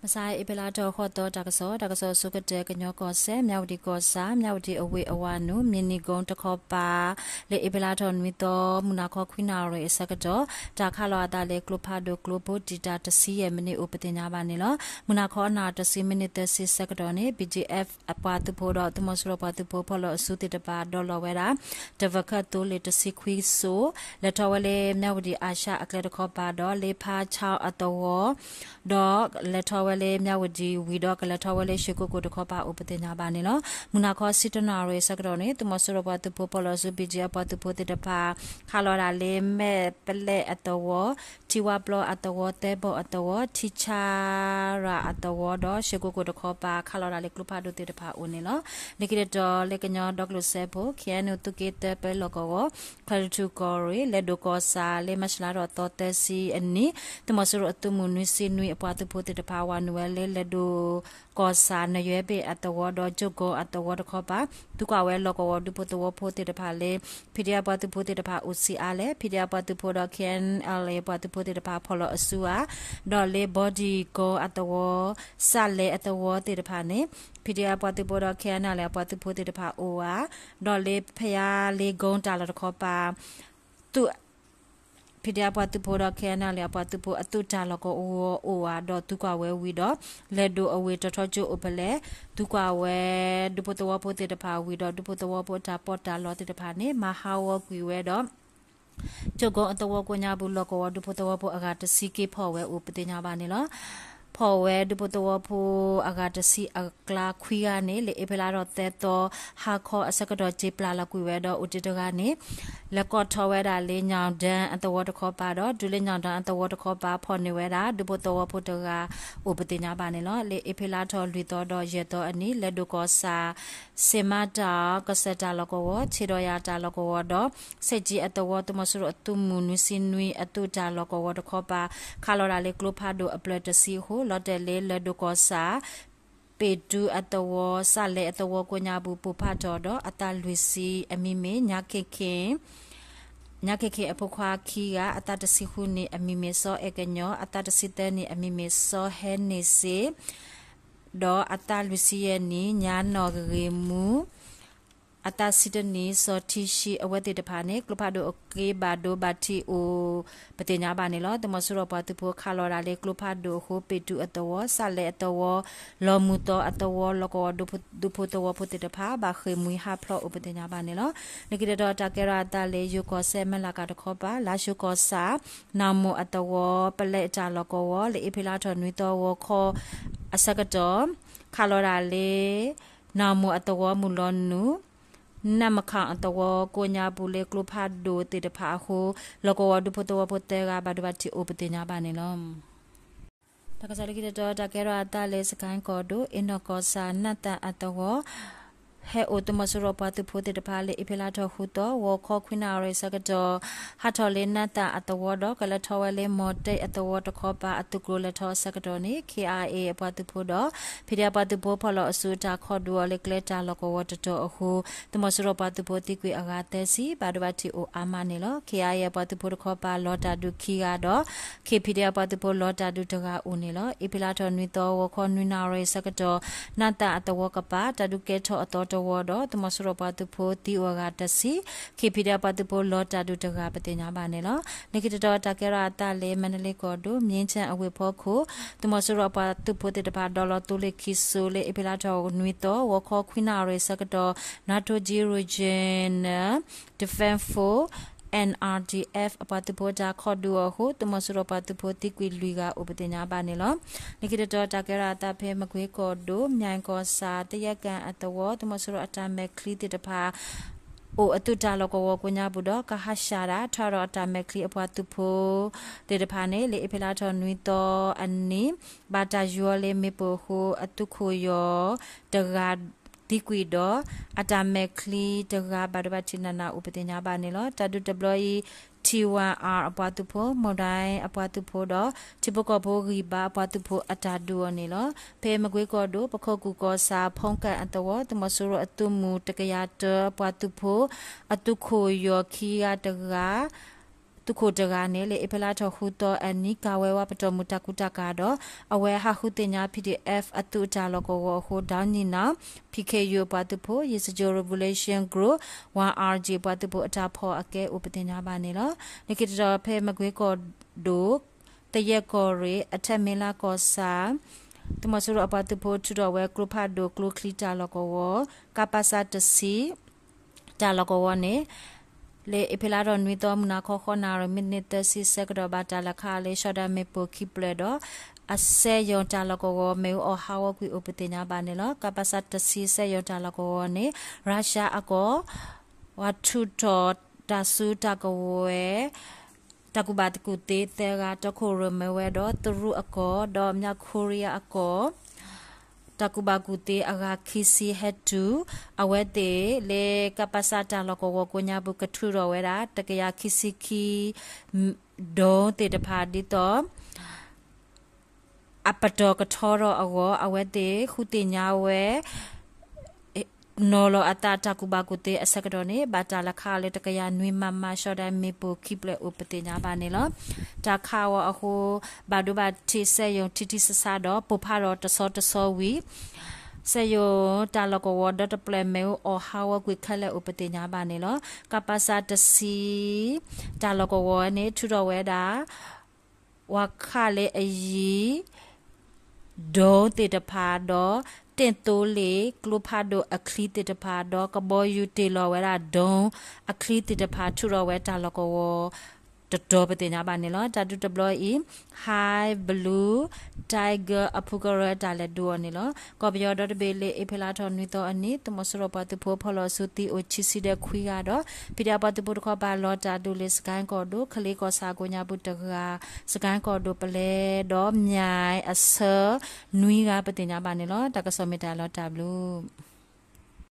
မဆါ အ့ဖြ့လါထီၣ်ဃိးသီ တၢ်ကစီၣ်, တၢ်ကစီၣ်အဆိကတၢၢ် ကညီကီၢ်စဲၣ် မၠၣ်ဝတံၣ်ကီၢ်ဆၣ် မၠၣ်ဝတံၣ်အဝ့ၢ်အဝၤနုာ် မံၣ်နံၣ်ကိတခီပၤ လၢအ့ဖြ့လါထီၣ်နွံသီ မုၢ်နၤခီခွံနၣ်ရံၣ်အဆၢကတီၢ် တၢ်ခးလီၤအသးလၢကျိဖးဒိၣ်ကျိဖိတံာ်တာ်တဆံယဲၢ်မံးနံးအိၣ်ပသ့ၣ်ညါဘၣ်န့ၣ်လီၤ. မုၢ်နၤခီနၣ်ရံၣ်တဆံမံးနံးသၢဆံဆၢကတီၢ်န့ၣ် ဘံၣ်ကၠံၣ်အဲၣ် အပှၤသုးဖိဒီးသုးမီၤစိရိၤပှၤသုးဖိဖီၣ်လီၤအစုသ့ၣ်တဖၣ် ဒိးလီၤဝဲဒၣ် တၢ်ဘၢၣ်ခၢၣ်သိလ့ၣ်တဆံခွံစိး လဲၤထီၣ်ဝဲလၢမၠၣ်ဝတံၣ်အၤၡၣ်အကျဲတခီပၤဒီး လၢဖါဆၣ်အသဝီ ဒီးလဲၤထီၣ်ဝဲလၢမၠၣ်ဝတံၣ်ဝံၤဒီး ကလဲၤထီၣ်ဝဲလၢရွှ့ၣ်ကိကိၣ်တခီပၤအိၣ်ပသ့ၣ်ညါဘၣ်န့ၣ်လီၤ. မုၢ်နၤခီဆံတနၣ်ရံၣ်အဆၢကတီၢ်န့ၣ် သုးမီၤစိရိၤပှၤသုးဖိဖီၣ်လီၤအစု ဘံၣ်ကၠံၣ်အဲၣ် အပှၤသုးဖိသ့ၣ်တဖၣ် ခးလီၤဒၣ်လၢမဲၢ်ပလဲၣ်အသဝီ, ထံဝါပျီအသဝီ, သဲဘီၣ်အသဝီ, ထံဆၣ်ရၣ်အသဝီဒီး ရွှ့ၣ်ကိကိၣ်တခီပၤ ခးလီၤဒၣ်လၢကျိဖးဒိၣ်သ့ၣ်တဖၣ်အအိၣ်န့ၣ်လီၤ. လၢခံတတီၤ လၢကညီဒီကလုာ်စၢဖှိၣ် ခ့ၣ်အဲၣ်ယူၣ် သုးက့သၢပၢလီၢ်ကဝီၤ ခွဲးတထူၣ်ကီၢ်ရ့ၣ် လဲၤဒိၣ်ကီၢ်ဆၣ် လၢမၢ်ၡးလါထီၣ်သီသၢဆံအနံၤ သုးမီၤစိရိၤအသုးမုၢ်နွံဆံနွံအပှၤသုးဖိသ့ၣ်တဖၣ် ဝၤနုာ်ဝဲလၢလဲၤဒိၣ်ကီၢ်ဆၣ် နယွဲဘ့ၣ်အသဝီဒီး ကၠိၣ်ကိၣ်အသဝီတခီပၤ သံကွၢ်ဝဲလီၢ်ကဝီၤဒူဖိသဝီဖိသ့ၣ်တဖၣ်လၢ ဖံးဒ့ၣ်အပှၤသုးဖိသ့ၣ်တဖၣ်အိၣ်ဆံးအါလဲၣ်, ဖံးဒ့ၣ်အပှၤသုးဖိဒီး ခ့ၣ်အဲၣ်ယူၣ် အပှၤသုးဖိသ့ၣ်တဖၣ်ဖီၣ်လီၤအစုဧါ, ဒီးလၢဘီဒံၣ်ကိၣ်အသဝီ စးလဲၣ်အသဝီသ့ၣ်တဖၣ်န့ၣ် ဖံးဒ့ၣ်အပှၤသုးဖိဒီး ခ့ၣ်အဲၣ်ယူၣ် အပှၤသုးဖိသ့ၣ်တဖၣ်အိၣ်ဧါ, ဒီးလၢဖယါလ့ကိၣ်တၢ်လီၢ်တခီပၤ သုး ဖံးဒ့ၣ်အပှၤသုးဖိဒီး ခ့ၣ်အဲၣ်ယူၣ် အပှၤသုးဖိအသုးတၢ်လီၢ်ကဝီၤအိၣ်ဧါ, ဒီးသံကွၢ်ဝဲဝံၤဒီး လဲၤဒိၣ်အဝ့ၢ်တီၤထီကၠိအိၣ်ဖဲလဲၣ်, သံကွၢ်ဝဲ ဒူဖိသဝီဖိသ့ၣ်တဖၣ်ဝံၤဒီး ဒူဖိသဝီဖိအတၢ်ပီးတၢ်လီသ့ၣ်တဖၣ်န့ၣ် မၤဟးဂီၤကွံာ်ဝဲဒီး ကၠိၣ်ကိၣ်အသဝီကိးညါပူၤ လီၢ်ကဝီၤဒူဖိသဝီဖိအဂၤတဆံက့ၤဖီၣ်ဝဲအိၣ်ပသ့ၣ်ညါဘၣ်န့ၣ်လီၤ. ဖီၣ်ဝဲဒူဖိသဝီဖိအဂၤတဆံအကျါခွံဂၤန့ၣ် လၢအ့ဖြ့လါထီၣ်သၢသီ ဟါခီအဆၢကတီၢ် က့ၤပျၢ်လီၤကွံာ်ဝဲဒီး အိၣ်တ့ၢ်တဂၤန့ၣ် လဲၤကိးထီၣ်ဝဲဒၣ်လၢညၣ်ဒၢၣ်အသဝီတခီပၤဒီး တုၤလၢညၣ်ဒၢၣ်အသဝီတခီပၤ ဖီၣ်န့ၢ်ဝဲဒၣ် ဒူဖိသဝီဖိတဂၤ အိၣ်ပသ့ၣ်ညါဘၣ်န့ၣ်လီၤ. လၢအ့ဖြ့လါထီၣ်လွံၢ်သီဒီးယဲၢ်သီအနံၤ လဲၤဒိၣ်ကီၢ်ဆၣ် စ့မၤတၢ် ကစၢၢ်တၢ်လီၢ်ကဝီၤ ဆ့ဒီးယၤတၢ်လီၢ်ကဝီၤဒီး စဲးကၠံအသဝီ သုးမီၤစိရိၤအသုးမုၢ်နွံဆံနွံအသုးတၢ်လီၢ်ကဝီၤတခီပၤ ခးလီၤဒၣ်လၢကျိဖးဒိၣ်အဖျၢၣ်တဆံအဃိ လီၤတဲာ်လၢလဲၤဒိၣ်ကီၢ်ဆၣ် ပ့ၣ်တူအသဝီ စးလဲၣ်အသဝီကိးညါပူၤ ပိၢ်ဖးထီၣ်ဒီး အသးလွံၢ်ဆံ အမံၤမ့ၢ် ညါခ့ၣ်ခ့ၣ် ညါခ့ၣ်ခ့ၣ်အဖိခွါခံဂၤ အသးတဆံဃုနံၣ် အမံၤမ့ၢ်စီၤအဲၣ်ကညီ, အသးတဆံသၢနံၣ် အမံၤမ့ၢ်စီၤ ဟဲန့ၣ်စ့ ဒီးအသးလွံၢ်ဆံယဲၢ်နံၣ် ညါနီၢ်ဂ့ၤမူ အသးဆံတနံၣ် စီၤထံဆှံ အဝဲသ့ၣ်တဖၣ်န့ၣ် ကျိဖးဒိၣ်အက့ဘၣ်ဒိဘၣ်ထံးအိၣ်ပသ့ၣ်ညါဘၣ်န့ၣ်လီၤ. သုးမီၤစိရိၤပှၤသုးဖိခးလီၤဒၣ်လၢကျိဖးဒိၣ်အဃိ ပ့ၣ်တူအသဝီ စးလဲၣ်အသဝီ လီၤမုၢ်သီအသဝီ လီၢ်ကဝီၤဒူဖိသဝီဖိသ့ၣ်တဖၣ် ဘၣ်ဃ့ၢ်မှံဟးဖျိးအိၣ်ပသ့ၣ်ညါဘၣ်န့ၣ်လီၤ. လၢခံတတီၤ တၢ်ကဲထီၣ်အသးလၢယိၤကီၢ်စဲၣ် မဲၢ်လးကၤတခီပၤ လါၡိၤကီၢ်ဆၣ် နၢ်မိၢ်အသဝီ ပလဲတၢ်လီၢ်ကဝီၤ လၢအ့ဖြ့လါထီၣ်နွံသီဂီၤခီအဆၢကတီၢ် ခးလီၤဒၣ်လၢ နၢ်မိၢ်အသဝီမုၢ်လီၤနုာ် နၢ်မခၣ်အသဝီကိးညါပူၤလၢကျိဖးဒိၣ်သ့ၣ်တဖၣ်အဃိ လီၢ်ကဝီၤဒူဖိသဝီဖိသၢဂၤ ဘၣ်ဒိဘၣ်ထံးအိၣ်ပသ့ၣ်ညါဘၣ်န့ၣ်လီၤ. တၢ်ကစီၣ်လၢခံတတီၤ တၢ်ကဲထီၣ်အသးလၢစကဲၣ်ကီၢ်ဒိၣ် အ့နီၣ်ကီၢ်ဆၣ် နၢ်သၣ်အသဝီ ဟဲအိၣ်သုးမီၤစိရိၤပှၤသုးဖိသ့ၣ်တဖၣ်လၢအ့ဖြ့လါထီၣ်ဃုသီ ဂီၤခီခွံနၣ်ရံၣ်အဆၢကတီၢ် ဟးထီၣ်လၢနၢ်သၣ်အသဝီဒီး ကလဲၤထီၣ်ဝဲလၢမီၤတဲၣ်အသဝီတခီပၤ အသုးကျိၤလဲၤထီၣ်အဆၢကတီၢ်န့ၣ် ခ့ၣ်အါအ့ၣ် အပှၤသုးဖိဒီး ဖံးဒ့ၣ်အပှၤသုးဖိဖီၣ်လီၤအစုအတၢ်ခီၣ်ဒုးအီၤလၢကျဲတၢ်လီၢ်ကဝီၤတတီၤအဃိ သုးမီၤစိရိၤပှၤသုးဖိသံကွံာ်အဂၤသၢဆံ ဘၣ်ဒိဘၣ်ထံးအိၣ်အါမးန့ၣ်လီၤ. ခ့ၣ်အါအ့ၣ်အပှၤသုးဖိတခီပၤလီၤတၢ်ဒုးခံဂၤဒီး ခ့ၣ်ဖံးဒ့ၣ်အပှၤသုးဖိလီၤတၢ်ဒုးတဂၤအိၣ်န့ၣ်လီၤ. အ့ဖြ့လါထီၣ်နွံသီ ဂီၤခီနွံနၣ်ရံၣ်အဆၢကတီၢ် နၢ်သၣ်အသဝီကပၤ တၢ်ဒုးကဲထီၣ်အသီတဝီဒီး သုးမီၤစိရိၤပှၤသုးဖိသံအိၣ်အဂၤတဆံ ခ့ၣ်ဖံးဒ့ၣ်အပှၤသုးဖိလီၤတၢ်ဒုးတဂၤပသ့ၣ်ညါဘၣ်န့ၣ်လီၤ. လၢခံတတီၤ တၢ်ကဲထီၣ်အသးလၢမါဒလ့ကီၢ်ဒိၣ် မြင်းခြံအဝ့ၢ်ဖီခိၣ် သုးမီၤစိရိၤအပှၤသုးဖိသ့ၣ်တဖၣ် ဒိးလီၤသိလ့ၣ်ခံစိၤလၢအ့ဖြ့လါထီၣ်နွံသီ ဂီၤခီခွံနၣ်ရံၣ်အဆၢကတီၢ် နါထိကၠံ Regional Defense Force အၣ် အၣ် ဒီ အၣ် အပှၤသုးဖိတၢ်ခီၣ်ဒုးအီၤအဃိ သုးမီၤစိရိၤပှၤသုးဖိသံကွံာ်လွံၢ်ဂၤအိၣ်ပသ့ၣ်ညါဘၣ်န့ၣ်လီၤ. လၢခံတတီၤ တၢ်ကဲထီၣ်အသးဖဲမကွ့ကီၢ်ဒိၣ် မၠဲၣ်ကီၢ်ဆၣ် သယဲၣ်ကၣ်အသဝီ သုးမီၤစိရိၤအတၢ်မဲာ်ချံသ့ၣ်တဖၣ် အိၣ်အသုးတၢ်လီၢ်ကဝီၤကိးညါပူၤဒီး ကဟးဆှၣ်ဒၣ် ထွဲဒီးအတၢ်မဲာ်ချံအပှၤသုးဖိသ့ၣ်တဖၣ်န့ၣ် လၢအ့ဖြ့လါထီၣ်နွံသီအနံၤ ဘၣ်တၢ်ယူၤအီၤလၢမ့ၣ်ပိၢ်အဃိ အသုးခိၣ်ယီၤတဂၤ သံကွံာ်ဒီး အတၢ်မဲာ်ချံတဂၤ ဘၣ်ဒိဘၣ်ထံးနးနးအိၣ်ပသ့ၣ်ညါဘၣ်န့ၣ်လီၤ. တၢ်ဒုးတဘျီအံၤ ထံၣ်ဝၣ် အၣ် အပှၤသုးဖိ မိၢ်ဒၣ်အပှၤသုးဖိဒီး ထံဖိကီၢ်ဖိဂံၢ်ဘါအပှၤသုးဖိအတၢ်ဒုးအီၤန့ၣ်လီၤ. ဖဲမကွ့ကီၢ်ဒိၣ် ပခိၣ်ကူၣ်ကီၢ်ဆၣ် ဖီကၣ်အသဝီ သုးမီၤစိရိၤအသုးမုၢ်တကယၤတၢအပှၤသုးဖိ အသုးခိၣ်ယီၤခံဂၤတဂၤ သုးခိၣ်တဂၤန့ၣ် လၢအ့ဖြ့လါထီၣ်ဃုသီအနံၤ ကၤဝဲဝါပတီၢ်မုၢ်တၢ်ကူတၢ်ကၤဒီး အဝဲဟးဃုသ့ၣ်ညါ P D F အသုးအတၢ်လီၢ်ကဝီၤအဃိ ဒၣ်နံၣ်နၣ် P K U အပှၤသုးဖိ ယစၢၤကၠိ Revolution Group one R G အပှၤသုးဖိအတၢ်ဖီၣ်အကဲအိၣ်ပသ့ၣ်ညါဘၣ်န့ၣ်လီၤ. လၢခံတတီၤဖဲမကွ့ကီၢ်ဒိၣ် သယဲၢ်ကီၢ်ရ့ၣ် အထၢၣ်မ့လါကီၢ်ဆၣ် သုးမီၤစိရိၤအပှၤသုးဖိထုးထီၣ်ဝဲကျိဖးဒိၣ်ကျိချံတၢ်လီၢ်ကဝီၤ ကပစ တဆံ တၢ်လီၢ်ကဝီၤန့ၣ် လၢအ့ဖြ့လါထီၣ်နွံသီ မုၢ်နၤခီဃိးနၣ်ရံၣ် မံးနံးသၢဆံဆၢကတီၢ် ဘၣ်တၢ်လဲၤခးလၢ ရှီၣ်ဒၣ်မ့ၣ်ပိၢ်ခံဖျၢၣ်ဒီး အစက်ရုံတၢ်လီၢ်ကဝီၤ မ့ၣ်အူအီၣ်ဟးဂီၤကွံာ်အိၣ်ပသ့ၣ်ညါဘၣ်န့ၣ်လီၤ. ကပစ တဆံ စက်ရုံတၢ်လီၢ်ကဝီၤန့ၣ် ရၢရှၢအကီၢ် ပှၤထုးထီၣ်တၢ်စုတၢ်ကဝဲၤ တၢ်ကူၣ်ဘၣ်ကူၣ်သ့သၢဂၤ တီခိၣ်ရိၣ်မဲဝဲဒီး တရူးအကီၢ် ဒီးမြောက်ကိုရီးယားအကီၢ် တၢ်ကူၣ်ဘၣ်ကူၣ်သ့အဂၤခံဆံဟဲတုၤ အဝဲသ့ၣ်လၢ ကပစ တၢ်လီၢ်ကဝီၤကိးညါပူၤ ကထုးထီၣ်ဝဲဒၣ် တကယၤခံဆံခံ ဒိသ့ၣ်တဖၣ် ဒ်သိး အပတီၢ်ကထီထီၣ်အဂီၢ် အဝဲသ့ၣ်ဃုသ့ၣ်ညါဝဲ နီၤလီၤအသးတၢ်ကူၣ်ဘၣ်ကူၣ်သ့အဆၢကတီၢ်န့ၣ် ဘၣ်တၢ်လဲၤခးအီၤလၢတကယၤနွံမမ ရှီၣ်ဒၣ်မ့ၣ်ပိၢ်ခံဖျၢၣ်အိၣ်ပသ့ၣ်ညါဘၣ်န့ၣ်လီၤ. တၢ်ခးအီၤအဃိ ဘၣ်ဒိဘၣ်ထံးစက်ရုံထံထံဆးဆးဒီး ပိၢ်ဖးဒီးတဆီတဆီဝံၤ စက်ရုံတၢ်လီၢ်ကဝီၤဒီတဖျၢၣ် မ့ၣ်အူအီၣ်ဟးဂီၤကွံာ်ခဲလၢာ်အိၣ်ပသ့ၣ်ညါဘၣ်န့ၣ်လီၤ. ကပစ တဆံ တၢ်လီၢ်ကဝီၤန့ၣ် ထုးထီၣ်ဝဲဒၣ် ဝၤခးလ့အယံၤ ဒိသ့ၣ်တဖၣ်ဒီး တ့ၢ်သိလ့ၣ် ကျိဖးဒိၣ်အချံသ့ၣ်တဖၣ်ဒီး ကဘီယူၤတ့ၢ်လီၤဝဲဒၣ် ဒိအချံသ့ၣ်တဖၣ် ထုးထီၣ်ဝဲတၢ်လီၢ်ကဝီၤ တတီၤပသ့ၣ်ညါဘၣ်န့ၣ်လီၤ. တၢ်ဒုးတဘျီအံၤ High Blue Tiger အဖုကရၢတၢ်လဲၤဒုးအီၤန့ၣ်လီၤ. ကီၢ်ပယီၤဒီတဘ့ၣ်လၢအ့ဖြ့လါထီၣ်နွံသီအနံၤ သုးမီၤစိရိၤပှၤသုးဖိဖီၣ်လီၤစုသံအိၣ်ဆံဆံဒီးခွံဂၤဒီး PDF ပှၤသုးဖိတခီပၤလီၤတၢ်ဒုးလၢ စကဲကီၢ်ဒိၣ် ကလ့ကီၢ်ဆၣ်ကိးညါပူၤတဂၤ စကဲကီၢ်ဒိၣ်ပလဲဒီး မၠဲအဆၢ နွံဂၤပသ့ၣ်ညါဘၣ်န့ၣ်လီၤ. တၢ်ကစီၣ်မ့ၢ်တၢ်လီၤတၢ်ဘျုး